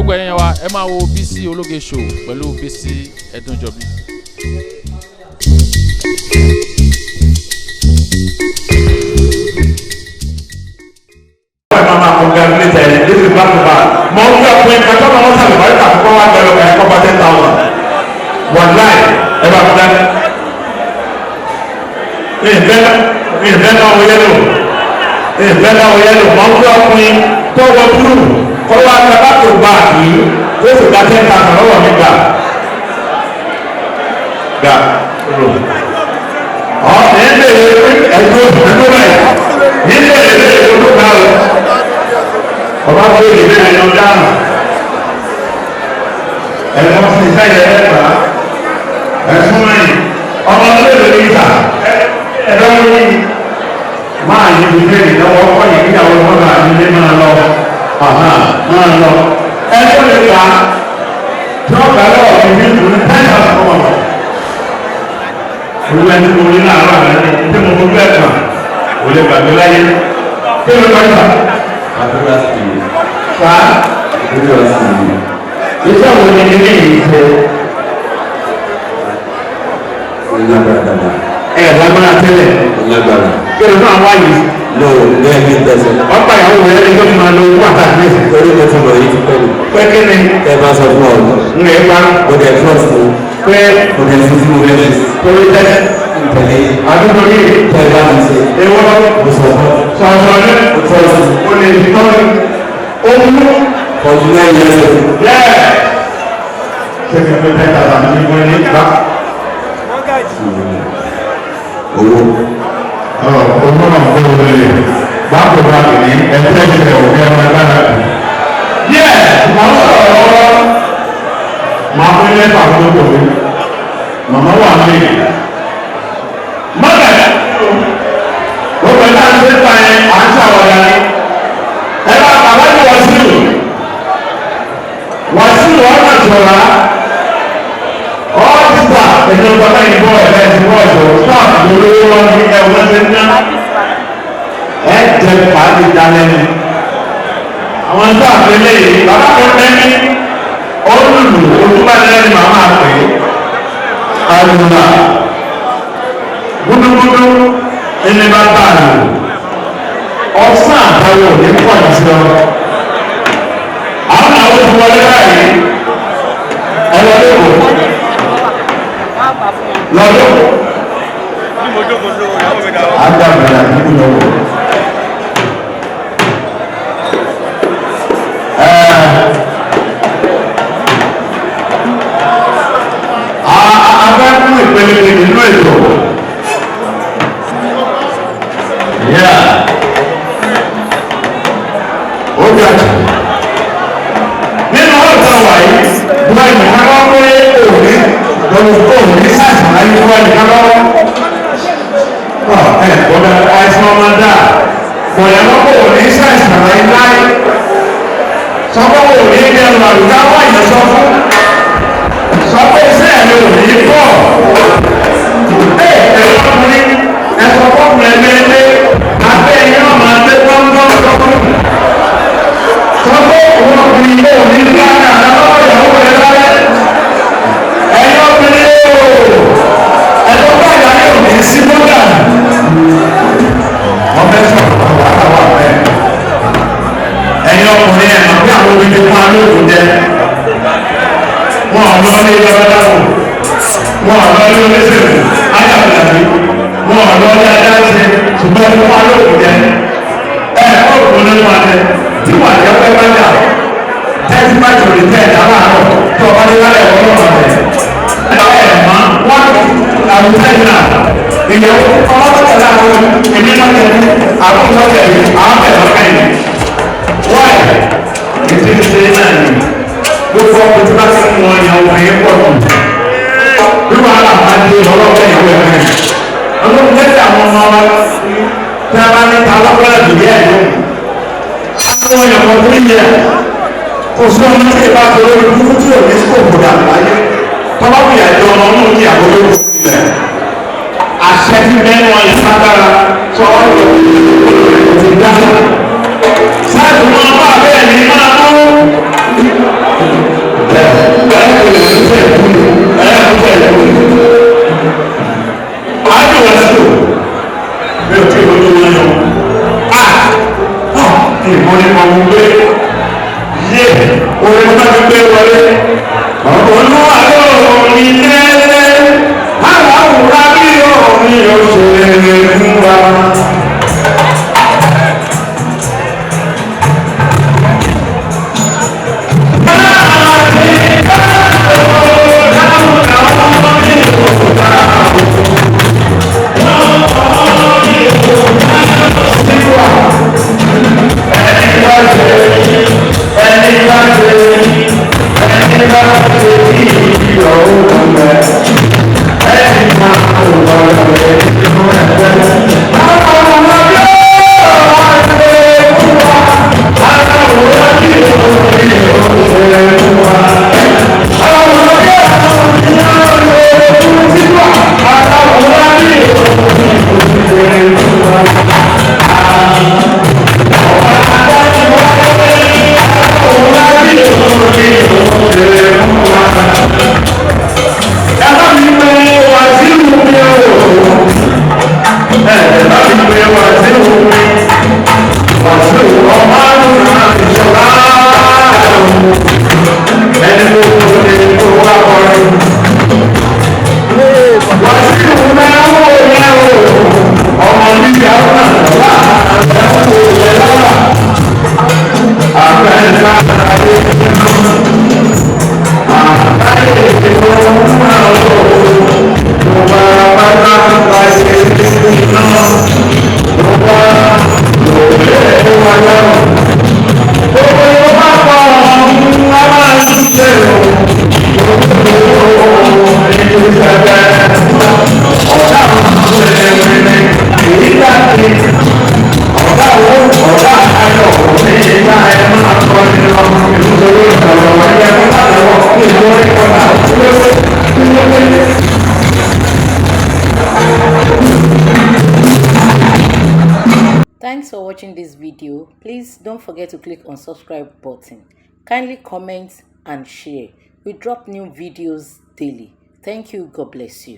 Gbogbo ẹ̀yin wa, ẹ máa wo Bísí Ológe Show pẹ̀lú Bísí Ẹdúnjọbí. Ẹ máa congratulate ẹ. This is back to back. Mọ n fẹ́ pé kátó máa ń sàlùbárí kàkọ́ wá bẹ̀rẹ̀ ọkọ̀ ẹ̀kọ́ bá 10,000. Wàláì, ẹ bá fi dání. Ìfẹ́ náà wọ yẹ́lò, ìfẹ́ náà wọ yẹ́lò. Mọ n fẹ́ ọkùnrin tó wọ búrú kọ́ wá gba back to back yìí tó sì gba 10,000 lọ́wọ́ mi. Gbà gbà rò ọ̀ ẹ̀ ń bèrè ẹ̀dúró ẹ̀dúró báyìí ní bèrè bèrè tó gbà o. Ọba bèrè bèrè lọ dáhùn ẹ̀fọ́ sí sẹ́yẹ ẹ̀fà ẹ̀fún mẹ́rin ọmọ tó lè lórí ìta ẹ̀dọ́ lórí máa yí ibi bèrè lọ́wọ́ ọkọ yìí kíyàwó ọmọ náà nílé máa lọ máa lọ ẹ̀fọ́ lè gbà tí wọ́n gbà lọ́wọ́ mi ní ìlú ní 10,000 ọmọ lọ. Olú ẹni mo rí láàárọ̀ àná ní tí mo fojú ẹ̀ kàn ò lè gbàgbé láyé. Kí ló lọ ìgbà? Àdúrà sí i. Fa. Àdúrà sí i. Iṣẹ́ wo ni ilé yìí ṣe? Ó lágbára dáadáa. Ẹ̀ lágbára tẹ́lẹ̀. Ó lágbára. Kí ló náà wáyé? No, bẹ́ẹ̀ ni tẹ̀sán. Ọ̀pá ìyàwó rẹ̀ ní tó fi máa lo owó àtàkùn ẹ̀sìn. Torí mo ti mọ̀ yìí ti pẹ́ mi. Pé kí ni? Tẹ́ ẹ bá sọ fún ọ. Ń lè pa. Mo dẹ̀ trust o. Pé Mo dẹ̀ fi tí mo fẹ́ fi. torí tẹ́lẹ̀. Tẹ̀lé. Àdúgbò yìí. Tẹ́ ẹ bá mi ṣe. Ewọ́. Mo sọ fún ọ. Sọ̀sọ̀ ní. Mo trust o. O lè fi tọ́jú. Ó mú. 49 years old. Yẹ́. Ṣé kí n pé 10,000 ní wọ́n ní gbà? Owó. Owó náà kó o lè báko bá mi ní ẹgbẹ́ ìṣẹ̀lẹ̀ òkè ọmọ agbára mi. Yẹ́, màá sọ̀rọ̀ lọ́wọ́, màá fún ilé pàtó kò mí. Màmá wà mí. Mọ́tẹ̀, gbogbo ẹ̀ náà ń ṣe pa ẹ̀ à ń ṣàwọ̀dà ni. Ẹ bá bàbá ní Wàsíù. Wàsíù ọ̀nà jọ̀rá. Ọ́fíìsà èmi ò gbọ́dọ̀ ìbọ̀ ẹ̀ ẹ̀ ti bọ̀ ẹ̀jọ̀ sáà lórí wọn ní ẹ̀wọ̀n ṣe ń ná. Ẹ jẹ fàájì dalẹ́nu. Àwọn tó àpẹẹrẹ yìí, bàbá kan mẹ́mí, olùlù olùbádẹ́rẹ́ ni màmá pè é. Àlùmá gúdúgúdú ẹni bá bá a lò. Ọ̀sán àtàwọn òní pọ̀ ní sí ọ. Àwọn àwọn ti wọlé báyìí. Ẹ wọlé wò. Lọ́dún. Agbábẹ́rẹ́ àdúgbò lọ́wọ́. A fẹ́ fún ìpele kejì nínú ètò. Yeah. Ó ga jù. Nínú ọ̀tọ̀ wàyí, wọ́n ẹnìkan lọ́wọ́ pé òní òní ṣàìsàn láyé wọ́n ẹnìkan lọ́wọ́. Ẹ gbọ́dọ̀ àìsàn ọmọ dáa. Bọ̀yá lọ́pọ̀ òní ṣàìsàn láyé láyé. Sọ́kọ́ òní jẹun àlùkò àwọn èèyàn sọ fún. Sọ pé iṣẹ́ ẹ̀ ló ní pọ̀. Ẹ ẹ̀rọ ọkùnrin ẹ̀sọ́ fọ́kùnrin ẹgbẹ́ abẹ́ ẹ̀yìn ọmọ ẹgbẹ́ gbọ́ngbọ́n sọ́kùn. Sọ pé òun ọkùnrin yóò ní gbàgbà lọ́wọ́ ìyàwó rẹ̀ lálẹ́. Ẹ̀yin ọkùnrin yóò ẹ̀tọ́ báyà yóò ní sí bọ́dà. Wọ́n fẹ́ sọ̀rọ̀ wàhálà wà bẹ́ẹ̀. Ẹ̀yin ọkùnrin ẹ̀ mọ̀ bí àwọn obìnrin fún alóògùn jẹ. Wọn ò lọ ní babaláwo, wọn ò lọ ní oníṣègùn ayàwòrán, wọn ò lọ ní adáṣe, ṣùgbọ́n fún alóògùn jẹ. Ẹ ọ̀gbọ́n nínú adé tí wà jẹ́ pẹ́ bá jà tẹ́tí bá jòlè tẹ́ ẹ̀dá láàárọ̀ tó ọba ní lálẹ́ ìwọ́n lọ́wọ́ rẹ̀. Ẹ ẹ̀ mọ́ wọn àwùjọ ìlà ìyẹ̀wò ọlọ́pàá láàárọ̀ èmi náà tẹ̀lé àbúrò tẹ̀lé àwọn tẹ̀lé ọ̀kẹ́ yìí. Wáyé ètò ìṣe náà ni gbogbo ọkùnrin tí bá ti mú ọyàn obìnrin pọ̀ jù. Bí wàhálà bá dé ọlọ́pàá ìwé rẹ̀. Ọlọ́run tẹ́tí àwọn ọmọ wa tí a bá ní ta lọ́pàá jù yẹ́ ẹ̀ lóhùn. Àwọn ọyàn kan tó yẹ kò sí ọmọ tí ìbá tó lórí kúkú tí ò ní scope dà láyé. Tọ́lá fi àjọ ọmọ náà kí àwọn olóògùn sílẹ̀. Àṣẹ tí bẹ́ẹ̀ wọn yẹn lágbára sọ ọ́ ti dá. Sáàtì wọn bá bẹ́ẹ̀ ni máa mú. ń gbé yé orin bá ti gbé wọlé. Olúwa ló ní tẹ́lẹ̀, aláwùrá bí òun yóò ṣe fún wa. Ẹni bá ṣe, ẹni bá ṣe bí ìyọ̀ òun rẹ̀, ẹni máa ń lọ rẹ̀ nínú ẹgbẹ́. Àwọn ọmọ yóò wá ṣe fún wa, aláwòrán bí òun yóò ṣe fún wa. Àwọn ọmọ yóò ṣe fún tiwa, aláwòrán bí òun yóò ṣe fún wa. Thanks for watching this video. Please don't forget to click on subscribe button. Kindly comment and share. We drop new videos daily. Thank you. God bless you.